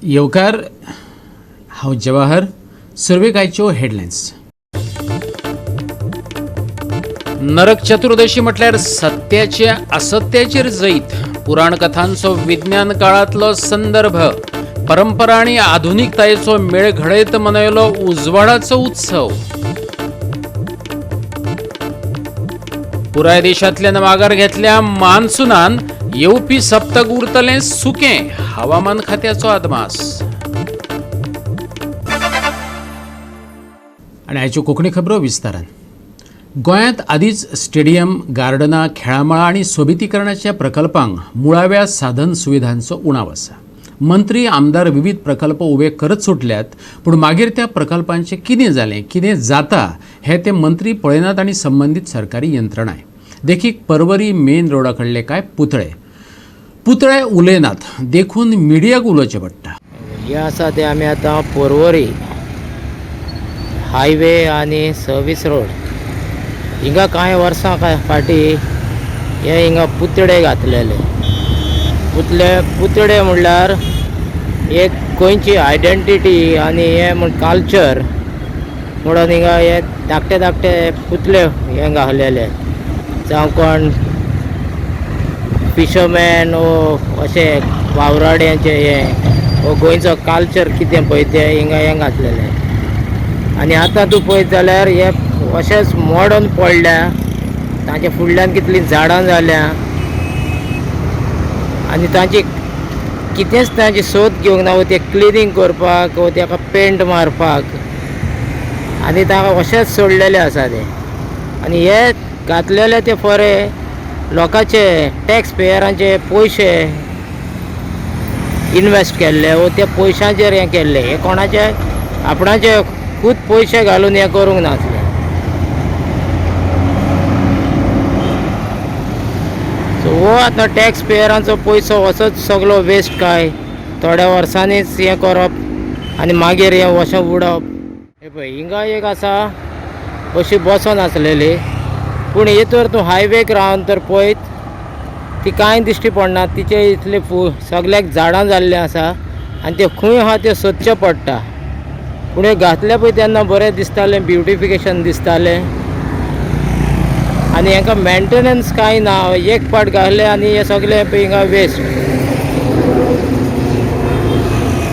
येवकार. हांव जवाहर. सुरवेक आयच्यो हेडलायन्स. नरक चतुर्दशी म्हटल्यार सत्याचे असत्याचेर जैत. पुराण कथांचो विज्ञान काळांतलो संदर्भ. परंपरा आनी आधुनिकतायेचो मेळ घडयत मनयलो उजवाडाचो उत्सव. पुराय देशांतल्यान माघार घेतल्या मान्सुनान. येवपी सप्तक उरतलें सुकें, हवामान खात्याचो अदमास. आनी आयच्यो कोंकणी खबरो विस्तारान. गोंयांत आदींच स्टेडियम, गार्डनां, खेळामळां आनी सोबितीकरणाच्या प्रकल्पांक मुळाव्या साधन सुविधांचो उणाव आसा. मंत्री, आमदार विवीध प्रकल्प उबे करत सुटल्यात, पूण मागीर त्या प्रकल्पांचें कितें जालें, कितें जाता हें ते मंत्री पळयनात आनी संबंदीत सरकारी यंत्रणाय. देखीक, परवरी मेन रोडा कडले कांय पुतळे. पुतळे उलयनात, देखून मिडियाक उलोवचें पडटा. हे आसा ते आमी आतां पोरवरी हायवे आनी सर्वीस रोड. हिंगा कांय वर्सां काय फाटीं हे हिंगा पुतळे घातलेले. पुतळे, पुतळे म्हणल्यार एक गोंयची आयडेंटिटी आनी हे म्हण कल्चर म्हणून हिंगा हे धाकटे धाकटे पुतळे हे घातलेले. जावं कोण फिशरमॅन वो अशे वावराड्यांचे, हे हो गोंयचो कल्चर कितें पळय तें हिंगा हें घातलेलें. आनी आतां तूं पळयत जाल्यार हे अशेंच मोडून पडल्या. तांच्या फुडल्यान कितलीं झाडां जाल्या आनी तांची कितेंच तांची सोद घेवंक ना, वो तें क्लिनींग करपाक वो तेका पेंट मारपाक. आनी ताका अशेंच सोडलेलें आसा तें. आनी हे घातलेले ते फोरे लोकांचे, टॅक्स पेयरांचे पयशे इनवेस्ट केल्ले वो त्या पयशांचेर हें केल्लें. हे कोणाचे आपणाचे खूब पयशे घालून हें करूंक नासलें. सो हो आतां टॅक्स पेयरांचो पयसो असोच सगलो वेस्ट काय थोड्या वर्सांनीच हें करप आनी मागीर हें अशें उडप. हे पळय, हिंगा एक आसा अशी बसोन आसलेली, पूण हे तर तूं हायवेक रावन तर पळयत ती कांय दिश्टी पडना. तिचे इतले सगल्याक झाडां जाल्लीं आसा आनी ते खंय आहा तें सोदचें पडटा. पूण हे घातले पळय तेन्ना बरें दिसतालें, ब्युटिफिकेशन दिसतालें. आनी हांकां मेंटेनन्स कांय ना. एक पाट घातले आनी हे सगळे पळय हिंगा वेस्ट.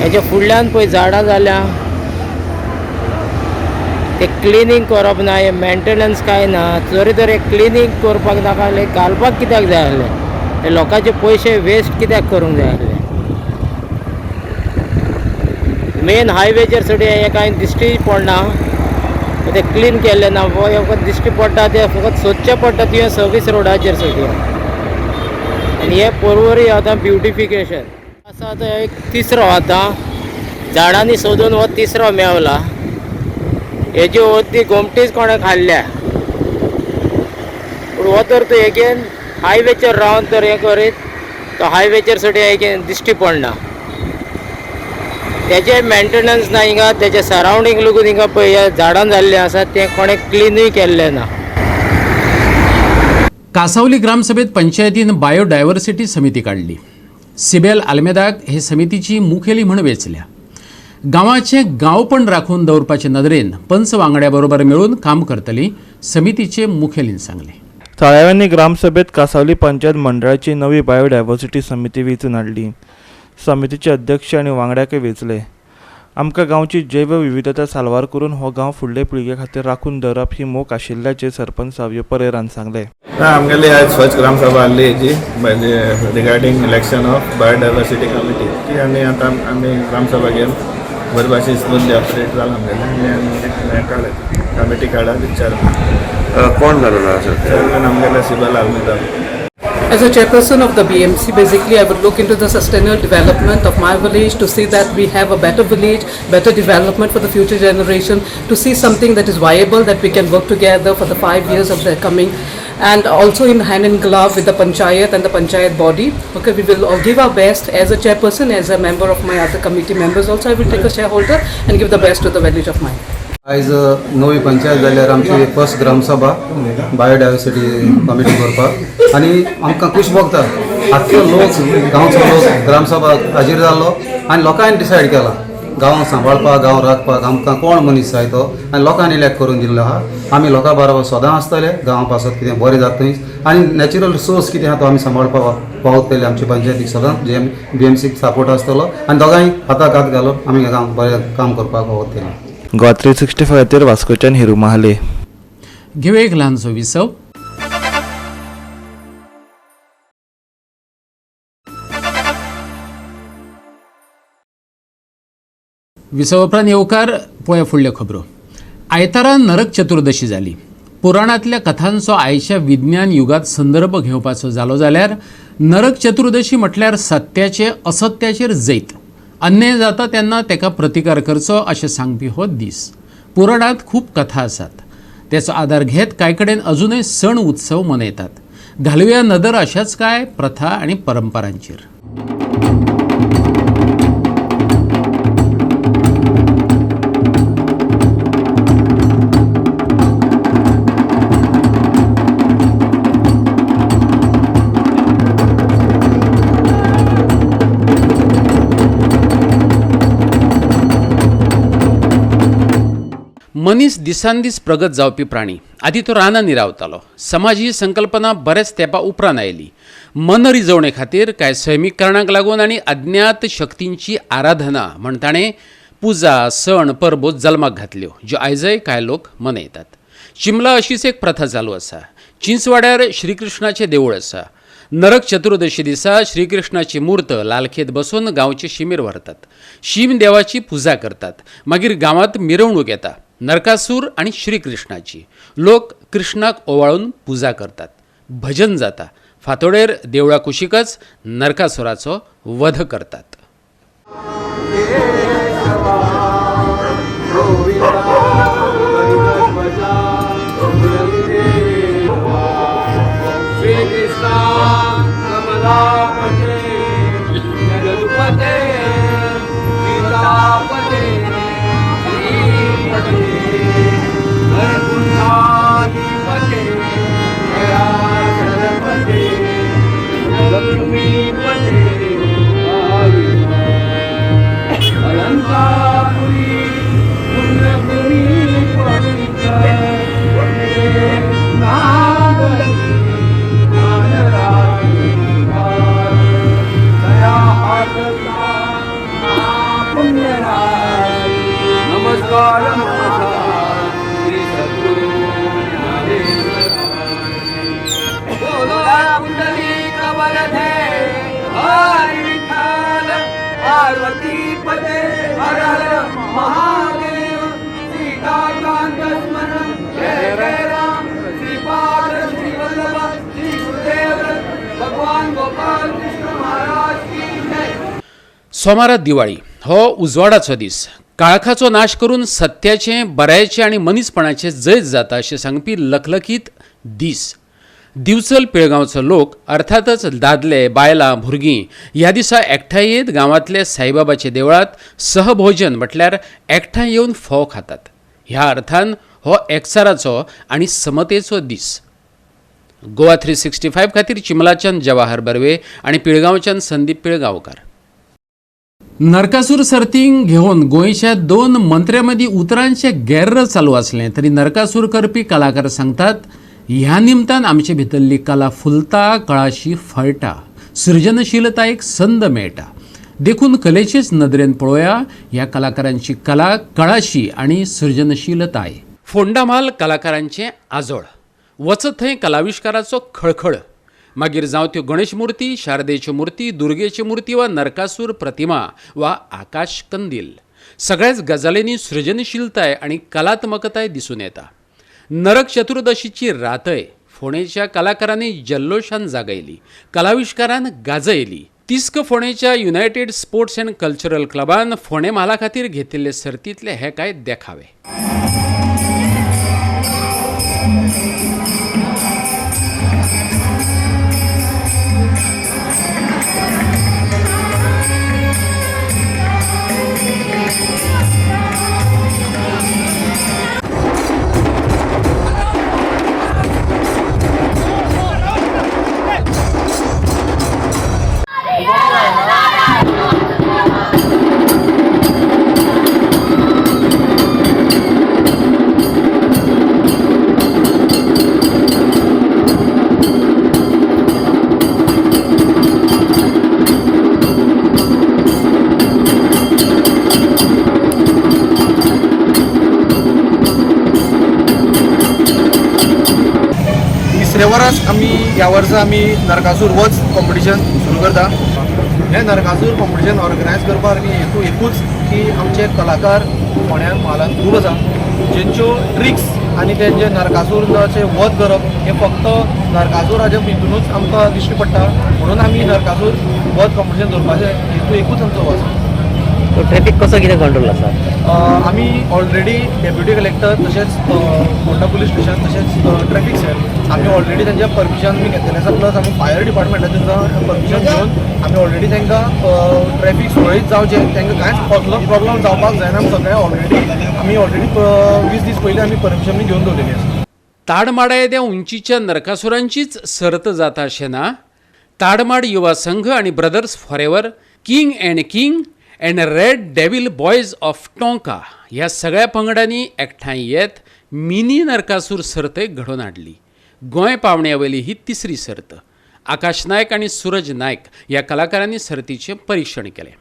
हेच्या फुडल्यान पळय झाडां जाल्या, ते क्लिनींग करप ना, हे मेंटेनन्स कांय ना. जरी तर हे क्लिनींग करपाक नाका जाल्यार घालपाक कित्याक जाय आसलें? हे लोकांचे पयशे वेस्ट कित्याक करूंक जाय आसले? मेन हायवेचेर सुद्दां हें कांय दिश्टी पडना. ते क्लीन केल्लें ना, फकत दिश्टी पडटा ते फकत सोदचें पडटा तुवें सर्वीस रोडाचेर सुद्दां. आनी हे पोरवरी आतां ब्युटिफिकेशन आसा तो एक तिसरो, आतां झाडांनी सोदून हो तिसरो मेवला. हेजी अर्दी गोमटीच कोणें खाल्ल्या. पूण हो तर तूं एगेन हायवेचेर रावन तर हें करीत तो हायवेचेर सुद्दां एगेन दिश्टी पडना. तेजे मेंटेनन्स ना हिंगा. तेजे सरावंडींग लागून हिंगा पळय झाडां जाल्लीं आसा, तें कोणें क्लिनूय केल्लें ना. कासावली ग्रामसभेत पंचायतीन बायोडायव्हर्सिटी समिती काडली. सिबेल आल्मेदाक हे समितीची मुखेली म्हण वेंचल्या. गांवाचें गांवपण राखून दवरपाचे नदरेन पंच वांगड्या बरोबर मेळून काम करतली, समितीचे मुखेलीन सांगलें. थळाव्यांनी ग्रामसभेत कासावली पंचायत मंडळाची नवी बायोडायवर्सिटी समिती वेंचून हाडली. समितीचे अध्यक्ष आनी वांगड्याकय वेंचले. आमकां गांवची जैवविविधता साल्वार करून हो गांव फुडले पिळगे खातीर राखून दवरप ही मोख आशिल्ल्याचें सरपंच सावयो परेरान सांगलें. ना, आमगेली आयज फर्स्ट ग्रामसभा आहली हेजी, म्हणजे regarding election of biodiversity committee ती. आनी आतां आमी ग्रामसभा घेवन बरे भाशेन स्मूथली ऑपरेट जालां आमगेलें. आनी हें काडलें, कमिटी काडला चेअरमॅन. कोण जालेलो आसा? चेअरमॅन आमगेले Sibal Almeida. As a chairperson of the BMC, basically I would look into the sustainable development of my village to see that we have a better village, better development for the future generation, to see something that is viable, that we can work together for the 5 years of the coming, and also in hand in glove with the panchayat and the panchayat body. Okay, we will all give our best as a chairperson, as a member of my other committee members also, I will take a shareholder and give the best to the village of mine. आयज नवी पंचायत जाल्यार आमची first gram sabha biodiversity committee करपाक आनी आमकां खूश भोगता. आख्खो लोक गांवचो लोक ग्रामसभा हाजीर जाल्लो आनी लोकांनी डिसायड केला गांव सांबाळपाक, गांव राखपाक आमकां कोण मनीस जाय तो आनी लोकांनी इलेक्ट करून दिल्लो आहा. आमी लोकां बरोबर सदां आसतले, गांवा पासत कितें बरें जाता थंय आनी नॅचरल सोर्स कितें आहा तो आमी सांबाळपाक पावतले. आमचे पंचायतीक सदांच जे बीएमसीक सपोर्ट आसतलो आनी दोगांय हाताक हात घालून आमी गांव बरें काम करपाक पावतले. गोवा 365 खातीर वास्कोच्यान हिरू महाले. घेवया एक ल्हानसो विसव. विसव उपरांत येवकार पळोवया फुडल्यो खबरो. आयतारा नरक चतुर्दशी जाली. पुराणांतल्या कथांचो आयच्या विज्ञान युगांत संदर्भ घेवपाचो जालो जाल्यार नरक चतुर्दशी म्हटल्यार सत्याचे असत्याचेर जैत, अन्याय जाता तेन्ना ताका प्रतिकार करचो अशें सांगपी हो दीस. पुराणांत खूब कथा आसात, त्याचो आदार घेत कांय कडेन अजुनय सण उत्सव मनयतात. घालुया नदर अशाच कांय प्रथा आनी परंपरांचेर. मनीस दिसान दीस प्रगत जावपी प्राणी. आदी तो रानांनी रावतालो. समाज ही संकल्पना बऱ्याच तेंपा उपरांत आयली. मनरिजवणे खातीर कांय सैमीक कारणांक लागून आनी अज्ञात शक्तींची आराधना म्हण ताणें पुजा, सण, परबो जल्माक घातल्यो, ज्यो आयजय कांय लोक मनयतात. चिमला अशीच एक प्रथा चालू आसा. चिंचवाड्यार श्रीकृष्णाचें देवूळ आसा. नरक चतुर्दशी दिसा श्रीकृष्णाची मूर्त लालखेत बसून गांवचे शिमेर व्हरतात. शीम देवाची पुजा करतात. मागीर गांवांत मिरवणूक येता नरकासूर आनी श्रीकृष्णाची. लोक कृष्णाक ओवाळून पुजा करतात. भजन जाता. फांतोडेर देवळा कुशीकच नरकासुराचो वध करतात. सोमारा दिवाळी हो उजवाडाचो दीस. काळखाचो नाश करून सत्याचें, बऱ्याचें आनी मनीसपणाचें जैत जाता अशें सांगपी लखलखीत दीस. दिवचल पिळगांवचो लोक अर्थातच दादले, बायलां, भुरगीं ह्या दिसा एकठांय येत गांवांतले साईबाबाच्या देवळांत सहभोजन म्हटल्यार एकठांय येवन फोव खातात. ह्या अर्थान हो एकचाराचो आनी समतेचो दीस. गोवा 365 खातीर चिमलाच्यान जवाहर बर्वे आनी पिळगांवच्यान संदीप पिळगांवकार. नरकासूर सर्तींक घेवन गोंयच्या दोन मंत्र्यां मदीं उतरांचें गैर्र चालू आसलें तरी नरकासूर करपी कलाकार सांगतात ह्या निमतान आमचे भितरली कला फुलता, कळाशी फळटा, सृजनशीलतायेक संद मेळटा. देखून कलेचेच नदरेन पळोवया ह्या कलाकारांची कला, कळाशी आनी सृजनशीलताय. फोंडा म्हाल कलाकारांचें आजोळ, वचत थंय कलाविश्काराचो खळखळ. मागीर जावं त्यो गणेश मूर्ती, शारदेच्यो मूर्ती, दुर्गेची मूर्ती वा नरकासूर प्रतिमा वा आकाश कंदील, सगळ्याच गजालींनी सृजनशीलताय आनी कलात्मकताय दिसून येता. नरक चतुर्दशीची रातय फोंडेच्या कलाकारांनी जल्लोशान जागयली, कलाविश्कारान गाजयली. तिस्क फोंडेच्या युनायटेड स्पोर्ट्स अँड कल्चरल क्लबान फोंडें म्हाला खातीर घेतिल्ले सर्तींतले हे कांय देखावे. दुसरे वरस आमी ह्या वर्सा आमी नरकासूर वच कॉम्पिटिशन सुरू करता. हें नरकासूर कॉम्पिटिशन ऑर्गनायज करपाक आमी हेतू एकूच की आमचे कलाकार फोंड्या म्हालान खूब आसा, जेंच्यो ट्रिक्स आनी तेंचे नरकासूराचें वध करप हें फक्त नरकासूराच्या हितुनूच आमकां दिश्टी पडटा. म्हणून आमी नरकासूर वध कॉम्पिटिशन दवरपाचें हेतू एकूच आमचो हो आसा. ट्रॅफिक कसो कितें कंट्रोल आसा? आमी ऑलरेडी डेप्युटी कलेक्टर तशेंच फोंडा पुलीस स्टेशन तशेंच ट्रॅफिक सेल आमी ऑलरेडी तांच्या परमिशन आमी घेतलेलें आसा. प्लस आमी फायर डिपार्टमेंटाचें सुद्दां परमिशन घेवन आमी ऑलरेडी तांकां ट्रॅफिक सुरळीत जावचें, तांकां कांयच कसलोच प्रॉब्लम जावपाक जायना. सगळें ऑलरेडी आमी ऑलरेडी 20 दीस पयलीं आमी परमिशन बी घेवन दवरलेली आसा. ताडमाडा येद्या उंचीच्या नरकासुरांचीच सर्त जाता अशें ना. ताडमाड युवा संघ आनी brothers forever, king and king and red devil boys of Tonka ह्या सगळ्या पंगडांनी एकठांय येत मिनी नरकासूर सर्त घडोवन हाडली. गोंय पावण्यावयली ही तिसरी सर्त. आकाश नायक आनी सूरज नायक ह्या कलाकारांनी सर्तीचें परिक्षण केलें.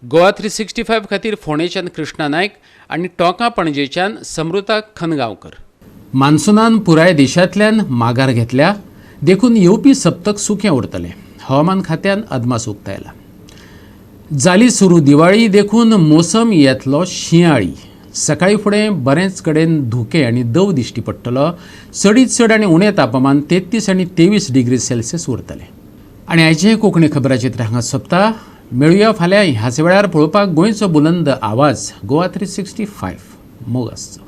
गोवा 365 खातीर फोंडेच्यान कृष्णा नायक आनी टोंका पणजेच्यान समृता खनगांवकर. मान्सूनान पुराय देशांतल्यान माघार घेतल्या देखून येवपी सप्तक सुकें उरतलें, हवामान खात्यान अदमास उक्तायला. जाली सुरू दिवाळी देखून मोसम येतलो शिंयाळी. सकाळी फुडें बरेंच कडेन धुकें आनी दव दिश्टी पडटलो. चडीत चड आनी उणें तापमान 33 आनी 23 डिग्री सेल्सियस उरतलें. आनी आयचें कोंकणी खबराचित्र हांगा सोंपता. मेळुया फाल्यां ह्याच वेळार पळोवपाक गोंयचो बुलंद आवाज गोवा 365. मोग आसचो.